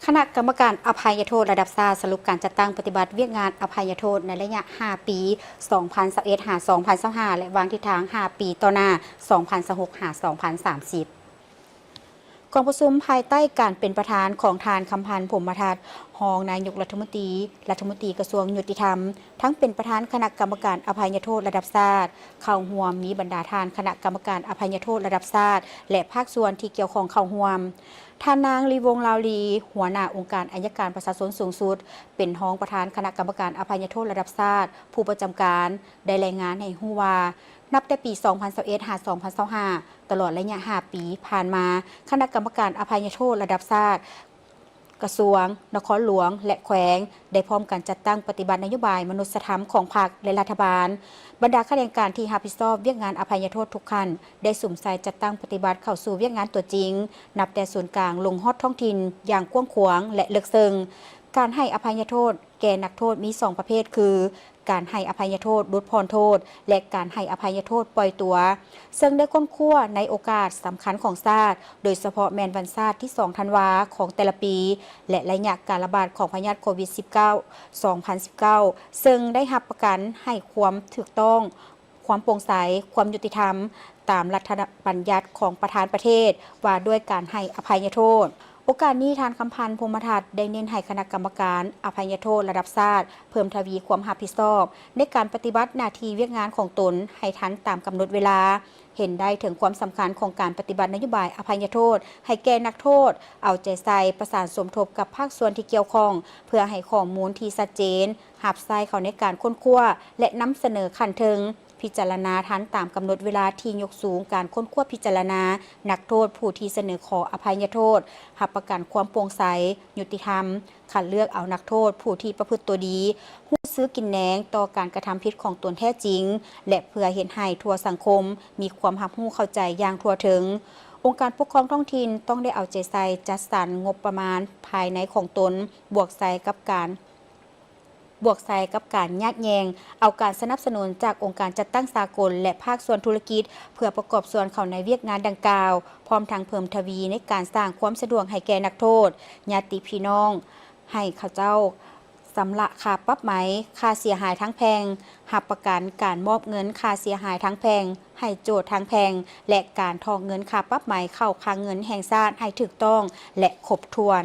ຄະນະກຳມະການອະໄພຍະໂທດລະດັບຊາດ ສະຫຼຸບການຈັດຕັ້ງປະຕິບັດວຽກງານອະໄພຍະໂທດໃນໄລຍະຫ້າປີ ສອງພັນຊາວເອັດ ຫາ ສອງພັນຊາວຫ້າ ແລະ ວາງທິດທາງຫ້າປີຕໍ່ໜ້າ ສອງພັນຊາວຫົກ ຫາ ສອງພັນສາມສິບ. ກອງປະຊຸມພາຍໃຕ້ການເປັນປະທານຂອງທ່ານ ຄຳພັນ ພົມມະທັດ ຮອງນາຍົກລັດຖະມົນຕີ, ລັດຖະມົນຕີກະຊວງຍຸຕິທຳ, ທັງເປັນປະທານຄະນະກຳມະການອະໄພຍະໂທດລະດັບຊາດ, ເຂົ້າຮ່ວມມີບັນດາທ່ານຄະນະກຳມະການອະໄພຍະໂທດລະດັບຊາດ ແລະ ພາກສ່ວນທີ່ກ່ຽວຂ້ອງເຂົ້າຮ່ວມ. ທ່ານນາງ ລີວົງ ລາວລີ ຫົວໜ້າອົງການໄອຍະການປະຊາຊົນສູງສຸດ, ເປັນຮອງປະທານຄະນະກຳມະການອະໄພຍະໂທດລະດັບຊາດ ຜູ້ປະຈຳການ ໄດ້ລາຍງານໃຫ້ຮູ້ວ່າ ນັບແຕ່ປີສອງພັນຊາວເອັດ ຫາ ສອງພັນຊາວຫ້າ ຕະຫຼອດໄລຍະຫ້າປີຜ່ານມາ, ຄະນະກຳມະການອະໄພຍະໂທດລະດັບຊາດ, ກະຊວງ, ນະຄອນຫຼວງ ແລະ ແຂວງ ໄດ້ພ້ອມກັນຈັດຕັ້ງປະຕິບັດນະໂຍບາຍມະນຸດສະທຳຂອງພັກ ແລະ ລັດຖະບານ. ບັນດາຂະແໜງການທີ່ຮັບຜິດຊອບວຽກງານອະໄພຍະໂທດທຸກຂັ້ນ ໄດ້ສຸມໃສ່ຈັດຕັ້ງປະຕິບັດເຂົ້າສູ່ວຽກງານຕົວຈິງ, ນັບແຕ່ສູນກາງລົງຮອດທ້ອງຖິ່ນຢ່າງກວ້າງຂວາງ ແລະ ເລິກເຊິ່ງ. ການໃຫ້ອະໄພຍະໂທດແກ່ນັກໂທດມີສອງປະເພດຄື ການໃຫ້ອະໄພຍະໂທດຫຼຸດຜ່ອນໂທດ ແລະ ການໃຫ້ອະໄພຍະໂທດປ່ອຍຕົວ, ເຊິ່ງໄດ້ຄົ້ນຄວ້າໃນໂອກາດສຳຄັນຂອງຊາດ, ໂດຍສະເພາະແມ່ນວັນຊາດທີສອງທັນວາຂອງແຕ່ລະປີ ແລະ ໄລຍະການລະບາດຂອງພະຍາດໂຄວິດສິບເກົ້າ ສອງພັນສິບເກົ້າ ເຊິ່ງໄດ້ຮັບປະກັນໃຫ້ຄວາມຖືກຕ້ອງ, ຄວາມໂປ່ງໃສ, ຄວາມຍຸຕິທຳ ຕາມລັດຖະບັນຍັດຂອງປະທານປະເທດວ່າດ້ວຍການໃຫ້ອະໄພຍະໂທດ. ໂອກາດນີ້ ທ່ານ ຄຳພັນ ພົມມະທັດ ໄດ້ເນັ້ນໃຫ້ຄະນະກຳມະການອະໄພຍະໂທດລະດັບຊາດ ເພີ່ມທະວີຄວາມຮັບຜິດຊອບໃນການປະຕິບັດໜ້າທີ່ວຽກງານຂອງຕົນໃຫ້ທັນຕາມກຳນົດເວລາ, ເຫັນໄດ້ເຖິງຄວາມສຳຄັນຂອງການປະຕິບັດນະໂຍບາຍອະໄພຍະໂທດໃຫ້ແກ່ນັກໂທດ, ເອົາໃຈໃສ່ປະສານສົມທົບກັບພາກສ່ວນທີ່ກ່ຽວຂ້ອງ ເພື່ອໃຫ້ຂໍ້ມູນທີ່ຊັດເຈນ, ຮັບໃຊ້ເຂົ້າໃນການຄົ້ນຄວ້າ ແລະ ນຳສະເໜີຂັ້ນເທິງ, ພິຈາລະນາທັນຕາມກຳນົດເວລາທີ່ຍົກສູງການຄົ້ນຄວ້າພິຈາລະນານັກໂທດຜູ້ທີ່ສະເໜີຂໍອະໄພຍະໂທດ, ຮັບປະກັນຄວາມໂປ່ງໃສ, ຍຸຕິທຳ, ຄັດເລືອກເອົານັກໂທດຜູ້ທີ່ປະພຶດຕົວດີ, ຮູ້ຊື່ກິນແນງຕໍ່ການກະທຳຜິດຂອງຕົນແທ້ຈິງ ແລະ ເພື່ອເຮັດໃຫ້ທົ່ວສັງຄົມມີຄວາມຮັບຮູ້ເຂົ້າໃຈຢ່າງທົ່ວເຖິງ. ອົງການປົກຄອງທ້ອງຖິ່ນຕ້ອງໄດ້ເອົາໃຈໃສ່ຈັດສັນງົບປະມານພາຍໃນຂອງຕົນ, ບວກໃສ່ກັບການ ບວກໃສ່ກັບການຍາດແຍ່ງເອົາການສະໜັບສະໜູນຈາກອົງການຈັດຕັ້ງສາກົນ ແລະ ພາກສ່ວນທຸລະກິດ ເພື່ອປະກອບສ່ວນເຂົ້າໃນວຽກງານດັ່ງກ່າວ, ພ້ອມທັງເພີ່ມທະວີໃນການສ້າງຄວາມສະດວກໃຫ້ແກ່ນັກໂທດ, ຍາດຕິພີ່ນ້ອງ, ໃຫ້ເຂົາເຈົ້າຊຳລະຄ່າປັບໃໝ, ຄ່າເສຍຫາຍທາງແພ່ງ, ຮັບປະກັນການມອບເງິນຄ່າເສຍຫາຍທາງແພ່ງໃຫ້ໂຈດທາງແພ່ງ ແລະ ການຖອກເງິນຄ່າປັບໃໝເຂົ້າຄັງເງິນແຫ່ງຊາດໃຫ້ຖືກຕ້ອງ ແລະ ຄົບຖ້ວນ.